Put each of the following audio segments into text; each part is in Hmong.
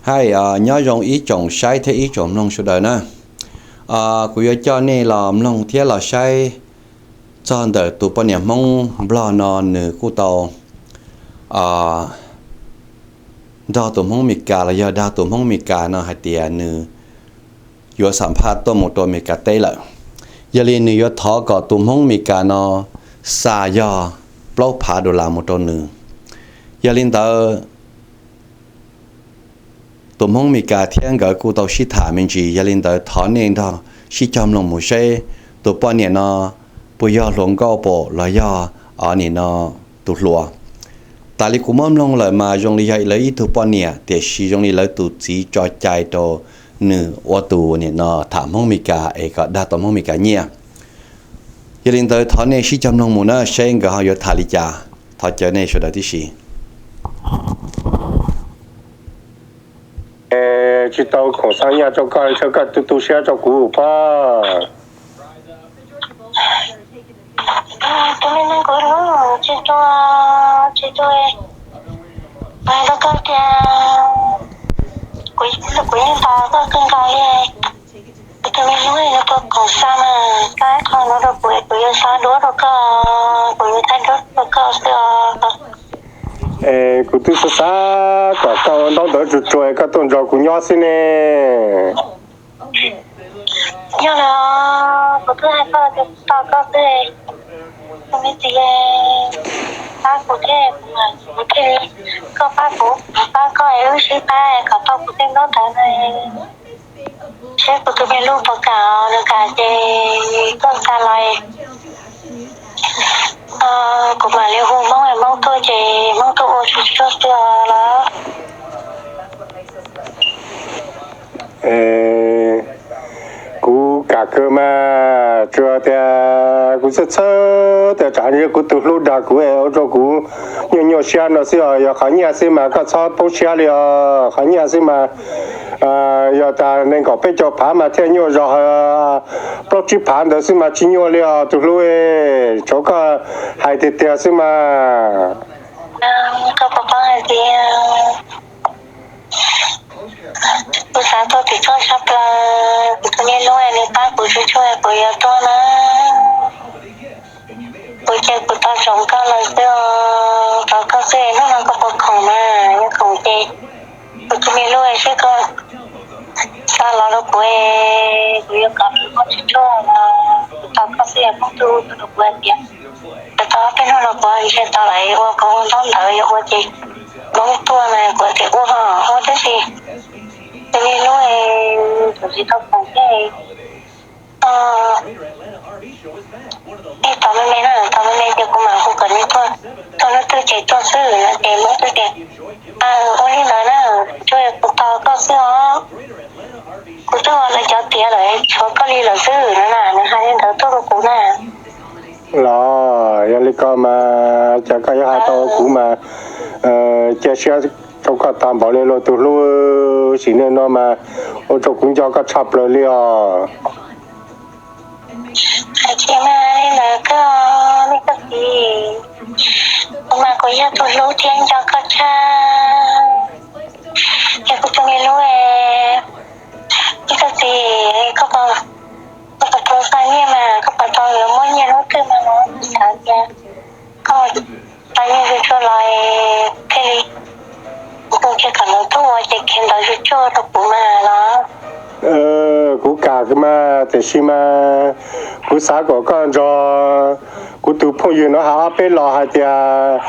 Hais, nyob zoo ib tsoom saib thiab ib tsoom mloog sawv daws na. Kuv yuav coj nej los mloog thiab los saib txog ntawm tus poj niam Hmoob Nplog no, nws kuj tau nrog tus Hmoob Meskas los yog dag tus Hmoob Meskas no hais tias nws yuav xam phaj tuaj mus rau Meskas teb lawm. Yog li nws yuav thov kom tus Hmoob Meskas no xa yog plaub phav dollar mus rau nws. Yog li ntawd, tus Hmoob Meskas thiab nkawd kuj tau sib tham me ntsis. Yog li ntawd, thov nej nrog sib cog mloog mus seb tus poj niam no puas yog hluas nkauj pom los yog o nim no tus hluas. Tas li kuv muab mloog lawm mas zoo li yog lawv ib tug poj niam, tiam sis zoo li lawv tus txiv tso cai rau nws ua tus nim no tham Hmoob Meskas es kom dag tau Hmoob Meskas nyiaj. Yog li ntawd, thov nej sib cog mloog mus na seb nkawd ho yuav tham li cas. Thov caw nej sawv daws tib si. Tsis tau khoom xa nyiaj rau koj, ntshe koj tu tu siab rau kuv pob. Tus me neeg kuv hlub, tsis tu, tsis tu, hais rau koj tias kuv, kuv yeej tos koj kawg nkaus li. Kuv tus me hlub, nws puas khoom xa mas xa ib qho no rau kuv, kuv yuav xa duab rau koj, kuv yuav thaij duab rau koj xwb os. Kuv twb xav xav kom koj ua ntaub ntawv tsuag tsuag, koj tuaj nrog kuv nyob xwb ne. Yog los kuv twb hais koj tias kuv tos koj xwb. Tus me txiv, pab kuv thiab, kuv thiaj li, koj pab kuv, kuv pab koj, wb sib pab kom tau kuv tej ntaub ntawv no. Seb kuv tus me hlub puas kam, nws kam ces koj xa los, kuv mam li hu Hmoob, Hmoob tuaj ces Hmoob tuaj ua tsuag tsuag xwb os los. Kuv kam kawg mas, tsuas tias kuv txhawj txhawj tias tsam kuv tus hlub dag kuv ua rau kuv nyuaj nyuaj siab no xwb os. Yog qhov nyiaj xwb mas koj txhob poob siab li os, qhov nyiaj xwb mas yog tas nees nkaum peb caug phav mas thiaj nyuaj zog plaub tsib phav ntawd xwb mas tsis nyuaj li os tus hlub. Tshuav koj hais tiag tiag xwb mas. Koj puas paub hais tias kuv xav tuaj tim koj tshaj plaws, kuv tus me hlub, nws pab kuv tsuag tsuag kuv yuav tuaj na. Kuv ces kuv tos tsoom koj lawm xwb os, tos koj xwb, hnub no koj puas khoom mas, yog khoom ces kuv tus me hlub, seb koj xa los rau kuv, kuv yuav kom koj tsuag tsuag los kuv tos koj xwb, Hmoob twb hu rau kuv hais tias kom tau ob peb hnub no kuv ntshe tau lawm, ua kuv ua ntaub ntawv yuav ua ces Hmoob tuaj mas kuv tias ua ho ua tab sis tus me hlub, kuv tsis tau khoom thiab. Nej tos me me na, tos me me ces kuv mam hu kom nws tuaj, tuaj hnub twg ces tuaj xwb no ces Hmoob twb tias ua li ntawd na, tsuas kuv tos koj xwb os. Kuv twb ua lawv cov tiav lawm, tshuav koj li lawm xwb no na, nws hais li ntawd tuaj rau kuv na. Los yog li ko mas cas koj yuav hais tau kuv mas, cia siab rau koj tag npaum li los tus hlub, sim neej no mas ua rau kuv nco koj tshaj plaws li os. Hais tias mas li ntawd koj, nej koj txiv, kuv mas kuv yog tus hlub thiab nco koj tshaj. Ces kuv tus me hlub, nej koj txiv, koj puas tau xa nyiaj mas, koj puas tau yuav muab nyiaj hnub twg mas los xav tias koj xa nyiaj tsuag tsuag los thiaj li, kuv cia kom nws tuaj ua ces khev ntawd tsuag tsuag rau kuv mas los. Kuv kam mas, tiam sis mas kuv xav kom koj nrog kuv tus phooj ywg no hais ob peb los hais tias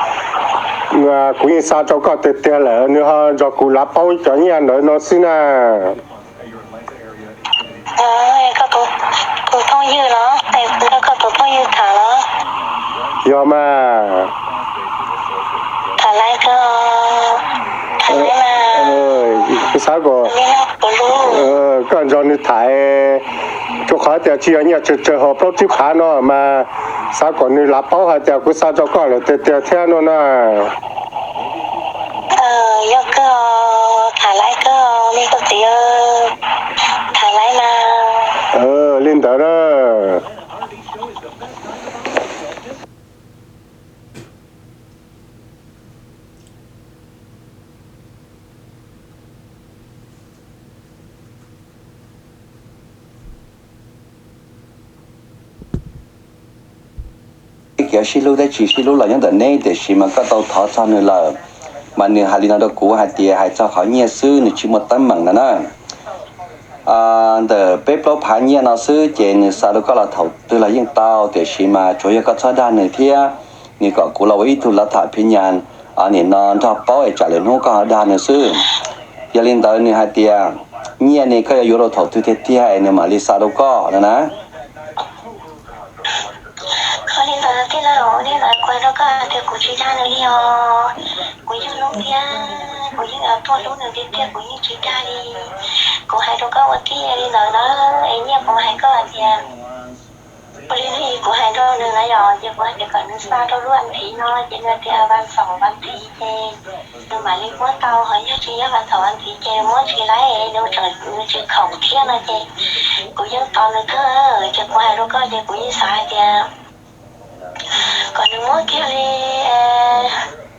kuv yeej xa rau koj tiag tiag lawm, nws ho nrog kuv lav paub cov nyiaj ntawd no xwb na. Koj tus phooj ywg los, koj tus phooj ywg tham los? Yog mas. Tham laiv koj, tham laiv mas. Kuv xav kom koj nrog nws tham, rau qhov tias tsis yog nyiaj tsawg tsawg, ho plaub tsib phav no mas xav kom nws lav paub hais tias kuv xa rau koj lawm tiag tiag thiab no na. Yog kawg, tham laiv koj, me koj txiv, tham laiv mas. Li ntawd na. Yog sib hlub thiab tsis sib hlub los nyob ntawm neb, tiam sis mas koj tau thov txog nws lawm, mas nws hais li no rau kuv hais tias hais txog qhov nyiaj xwb, nws tsis muaj teeb meem no na. Ntawm peb plaub phav nyiaj no xwb ces nws xa rau koj los thaum twg los yeej tau, tiam sis mas tsuas yog koj txhob dag nws thiab, nws kom kuv los ua ib tug lav tham phiv nyas nim no nrog paub es tsam lwm hnub koj ho dag nws xwb. Yog li ntawd nws hais tias nyiaj ne koj yuav yuav rau thaum twg tiag tiag es nws mam li xa rau koj no na. Qhov li ntawd tij laug, li ntawd kuv hais rau koj tias kuv tsis dag nws li os. Kuv yeej hlub thiab kuv yeej tuaj hlub nws tiag tiag, kuv yeej tsis dag li. Kuv hais rau koj ua tij li ntawd na, es nyiaj kuv hais koj hais tias, ua li kuv hais rau nws na yom, ces kuv hais tias kom nws xa rau lub vas thiv no, ces nws tias vas xaum vas thiv ces nws mam li muab tau, ho yog tsis yog vas xaum vas thiv ces nws muab tsis laib, nws tseem nws tsis khoom thiab no ces kuv yeej tos nws kawg. Ces kuv hais rau koj ces kuv yeej xav hais tias kom nws muab kiag li.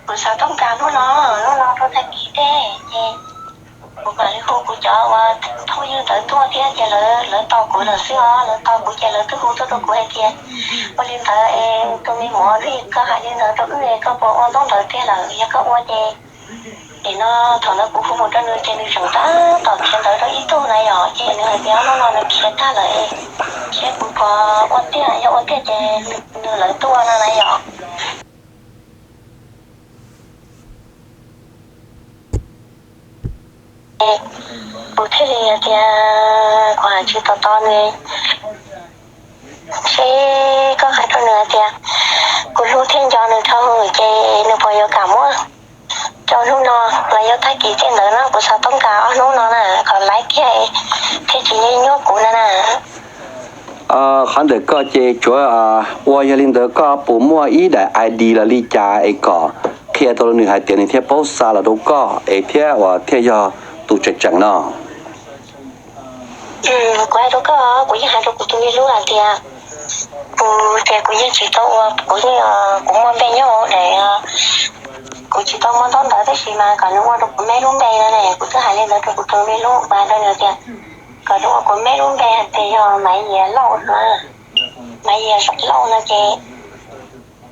Kuv xav tooj kas hnub no, hnub no rau tag kis tej ces kuv mam li hu kuv cov uas phooj ywg ntawd tuaj thiab ces lawv tos kuv lawm xwb os. Lawv tos kuv ces lawv twb hu tuaj rau kuv hais tias, ua li ntawd es tus me muam, koj hais li ntawd rau wb es koj puas ua ntaub ntawv tiag lawm? Yog koj ua ces nim no thaum ntawd kuv hu mus rau nws ces nws tseem tab tom khiav ntawv rau ib tug na yom, ces nws hais tias hnub no nws khiav tag lawm, seb kuv puas ua tiag, yog ua tiag ces nws lawv tuaj no na yom. Kuv thiaj li tias kuv hais tsis tau to nws, seb koj hais rau nws hais tias kuv hlub thiab nco nws dhau, ces nws puas yuav kam muab rau hnub no los yog tag kis tej ntawd no, kuv xav tooj kas ob hnub no na, kom laib kiag thiaj tsis nyuaj kuv na na. Qhov ntawm koj ces tsuav ua, yog li ntawd koj puas muaj ib daim I D los li cas es kom qhia tau rau nws hais tias nws thiaj paub xa los rau koj es thiab uas thiaj yog tus tseem tseem no? Kuv hais rau koj, kuv yeej hais rau kuv tus me hlub hais tias kuv ces kuv yeej tsis tau ua, kuv yeej, kuv muaj npe nyob hauv daim, kuv tsis tau muaj ntaub ntawv tab sis mas kom nws ua rau kuv me lub npe no ne. Kuv twb hais li ntawd rau kuv tus me hlub, kuv hais rau nws tias kom nws ua kuv me lub npe hais tias yog Maiv Yias Lauj no, Maiv Yias Lauj no ces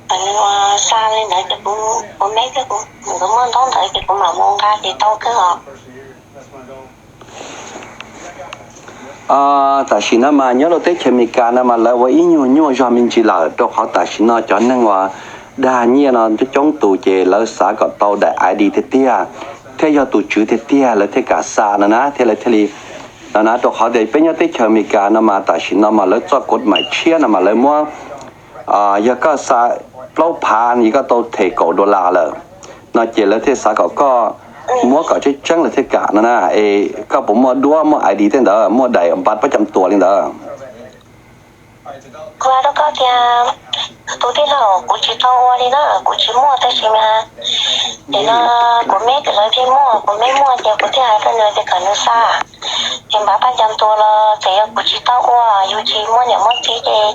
kom nws ua xa li ntawd ces kuv, kuv me thiab kuv, kuv muaj ntaub ntawv ces kuv mam mus nqa ces tau kawg os. Tam sim no mas nyob rau teb chaws Amelikas no mas lawv ua ib nyuag nyuaj zog me ntsis lawm, rau qhov tam sim no cov neeg uas dag nyiaj no coob coob tus ces lawv xav kom tau daim I D tiag tiag thiab yog tus tswv tiag tiag lawv thiaj kam xa no na, thiab lawv thiaj li no na. Rau qhov tias peb nyob teb chaws Amelikas no mas tam sim no mas lawv txoj kuv maim tshiab no mas lawv muab, yog koj xa plaub phav yog koj tau them kaum dollar lawm no ces lawv thiaj xav kom koj muab kom tseeb tseeb lawv thiaj kam no na. Es koj puas muaj duab, muaj I D tej ntawd, muaj daim npav pab cam tuas li ntawd? Kuv hais rau koj tias tus tij laug, kuv tsis tau ua li na, kuv tsis muaj tab sis mas nim no kuv me lawv thiaj muaj, kuv me muaj ces kuv thiaj hais rau nws tias kom nws xa. Ces npav pab cam tuas los txawm yog kuv tsis tau ua, yus tsis muaj niam muaj txiv ces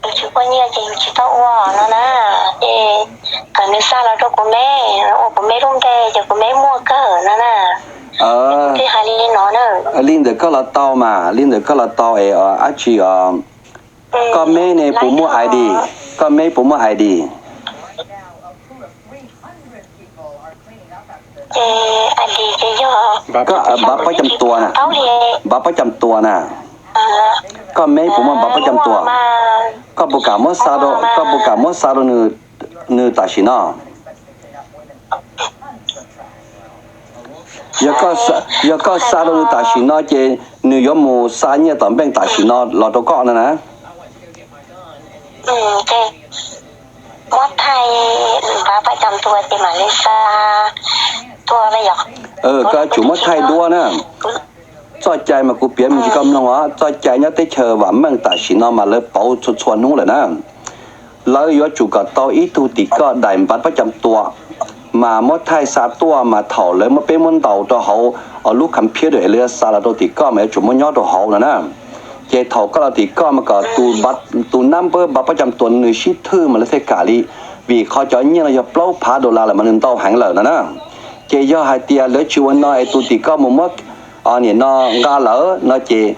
yus tsis muaj nyiaj ces yus tsis tau ua no na. Ces kom nws xa los rau kuv me, ua kuv me lub npe ces kuv me muaj kawg no na. Kuv thiaj hais li no na. Li ntawd koj los tau mas, li ntawd koj los tau es dab tsi os? Koj me ne puas muaj I D? Koj me puas muaj I D? Koj npav pab cam tuas na, npav pab cam tuas na. Koj me puas muaj npav pab cam tuas? Koj puas kam muab xa rau, koj puas kam muab xa rau nws tam sim no? Yog koj xa rau nws tam sim no ces nws yuav mus xa nyiaj tom bank tam sim no los rau koj no na. Koj yuav tsum muab thaij duab na. Txoj cai mas kuv piav me ntsis koj mloog os, txoj cai nyob teb chaws vam meej tam sim no mas lawv pauv txhua txhua hnub lawm na. Lawv yuav tsum kom tau ib tug tim koj daim npav pab cam tuas, mas muab thaij xa tuaj mas thaum lawv muab peb muab ntaus rau hauv lub computer es lawv yuav xa los rau tim koj mas yuav tsum muab nyob rau hauv no na. Ces thaum koj los tim koj mas kom tus number npav pab cam tuas nws sib thwj mas lawv thiaj kam li, vim qhov cov nyiaj no yog plaub phav dollar lawm mas nws ntau heev lawm no na. Ces yog hais tias lawv tsis ua no es tus tim koj mus muab nim no nqa lawm no ces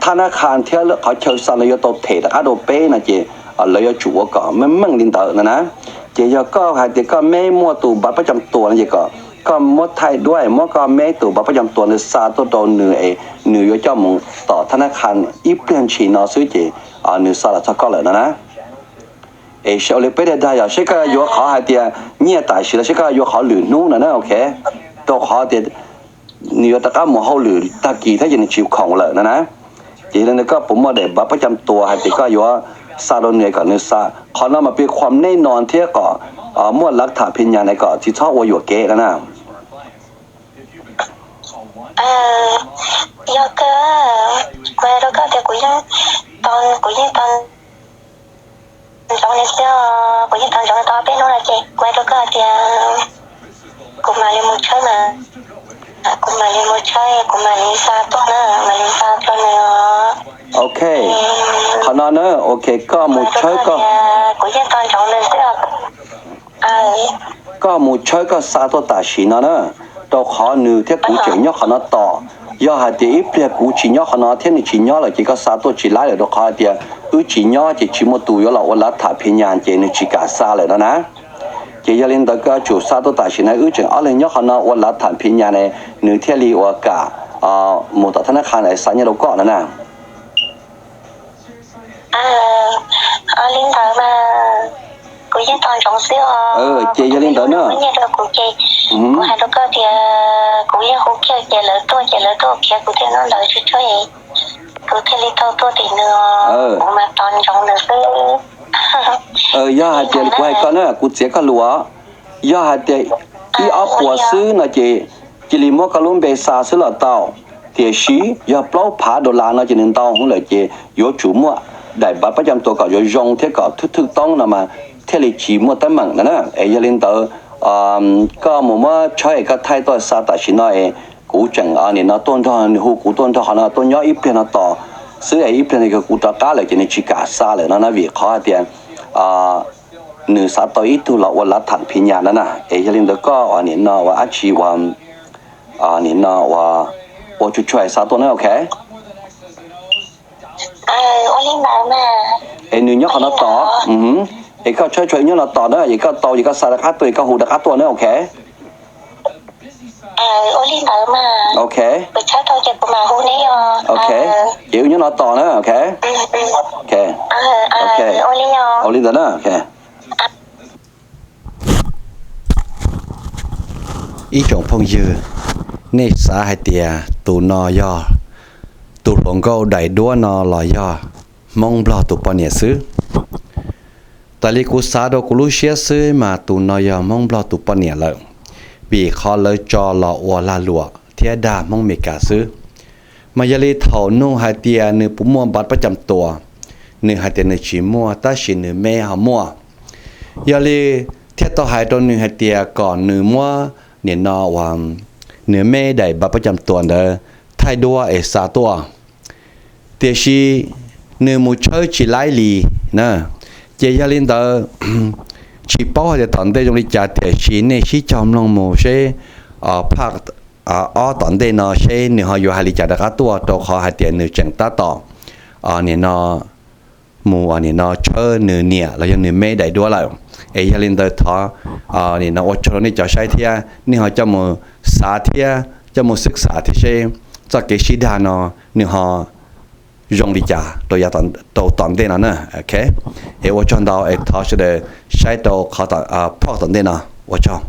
thab nab qha thiab qhov chaw xa no yuav tau them rov qab rau peb no ces lawv yuav tsum ua kom meej meej li ntawd no na. Ces yog koj hais tias koj meb muaj tus npav pab cam tuas no ces kom koj muab thaij duab muab koj meb tus npav pab cam tuas ntawd xa tuaj rau nws es nws yuav coj mus tom thab nab qha ib pliag ntshis no xwb ces nws xa los txog koj lawm no na. Es ua li peb dag dag yog seb koj yuav qhov hais tias nyiaj tam sim los seb koj yuav qhov lwm hnub no na, ok. Rau qhov tias nws yuav rov qab mus hauj lwm tag kis thiab ces nws tsis khoom lawm no na. Ces yog li ntawd koj puas muaj daim npav pab cam tuas hais tias koj yuav xa rau nws kom nws xa? Qhov no mas pib khuam nej no thiab kom muaj lav tham phis nyas na kom tsis txhob ua yuam kev no na. Yog kawg, kuv hais rau koj tias kuv yeej, kuv yeej tos ntsoov nws xwb, kuv yeej tos ntsoov nws tau peb hnub no ces kuv hais rau koj tias kuv mam li mus tshawb mas, kuv mam li mus tshawb, kuv mam li xa tuaj na, mam li xa tuaj nws. Ok, qhov no na, ok, koj mus tshawb koj, kuv yeej tos ntsoov nws xwb. Koj mus tshawb koj xa tuaj tam sim no na, rau qhov nws thiab kuv tseem nyob qhov no tos. Yog hais tias ib pliag kuv tsis nyob qhov no thiab nws tsis nyob lawm ces koj xa tuaj tsis laib lawm rau qhov hais tias wb tsis nyob ces tsis muaj tus yuav los ua lav tham phis nyas ces nws tsis kam xa lawm no na. Ces yog li ntawd koj yuav tsum xa tuaj tam sim no, wb tseem ob leeg nyob qhov no ua lav tham phis nyas ne, nws thiaj li ua kam mus tom thab nab qha xa nyiaj rau koj no na. Li ntawd mas kuv yeej tos ntsoov xwb os. Ces yog li ntawd na, kuv hais rau koj tias kuv yeej hu kiag ces lawv tuaj ces lawv tuaj khiav kuv thiaj noj ntawd tsis tshua, kuv thiaj li tau tuaj tim nws, kuv mas tos ntsoov nws xwb. Yog hais tias kuv hais koj na, kuv txiav koj lus os, yog hais tias ib ob puas xwb no ces cia li muab koj lub npe xa xwb los tau. Tiam sis yog plaub phav dollar no ces nws ntau heev lawm ces yuav tsum muaj daim npav pab cam tuas kom yuav zoo thiab kom thwj thwj toob no mas thiaj li tsis muaj teeb meem no na. Es yog li ntawd koj mus muab tshawb es koj thaij tuaj xa tam sim no es kuv tseem nim no tuaj nrog nws, hu kuv tuaj nrog qhov no tuaj nyob ib pliag no tos xwb es ib pliag no kuv rov qab lawm ces nws tsis kam xa lawm no na, vim qhov hais tias nws xav tau ib tug los ua lav tham phis nyas no na. Es yog li ntawd koj ua nim no ua dab tsi ua nim no ua tsuag tsuag xa tuaj na, ok. Es nws nyob qhov no tos, es koj tshawb tshawb nyob no tos na, es koj tau ces koj xa rov qab tuaj es koj hu rov qab tuaj na, ok. Ok, ok, ces wb nyob no tos na, ok. Ok, ua li ntawd na. Ib tsoom phooj ywg, nej xav hais tias tus no yog tus hluas nkauj daim duab no los yog Hmoob Nplog tus poj niam xwb? Tas li kuv xav rau kuv lub siab xwb mas tus no yog Hmoob Nplog tus poj niam lawm, vim qhov lawv tso los ua lag luam thiab dag Hmoob Meskas xwb. Mas yog li thaum nug hais tias nws puas muaj npav pab cam tuas, nws hais tias nws tsis muaj tab sis nws me ho muaj. Yog li thiaj tau hais rau nws hais tias kom nws muab nim no uas nws me daim npav pab cam tuas ntawd thaij duab es xa tuaj. Tiam sis nws mus tshawb tsis laib li na. Ces yog li ntawd tsis paub hais tias tom ntej zoo li cas, tiam sis nej sib cog mloog mus seb phaj ob tom ntej no seb nws ho yuav hais li cas rov qab tuaj, rau qhov hais tias nws tseem tab tom nim no mus nim no tshawb nws niam los yog nws me daim duab lawm. Es yog li ntawd thov nim no ua tsaug rau nej cov saib thiab nej ho coj mus xav thiab coj mus xwb xam thiab seb txoj kev sib dag no nws ho zoo li cas rau yav rau tom ntej no na. Es ua tsaug ntau es thov sawv daws saib rau qhov phaj tom ntej no. Ua tsaug.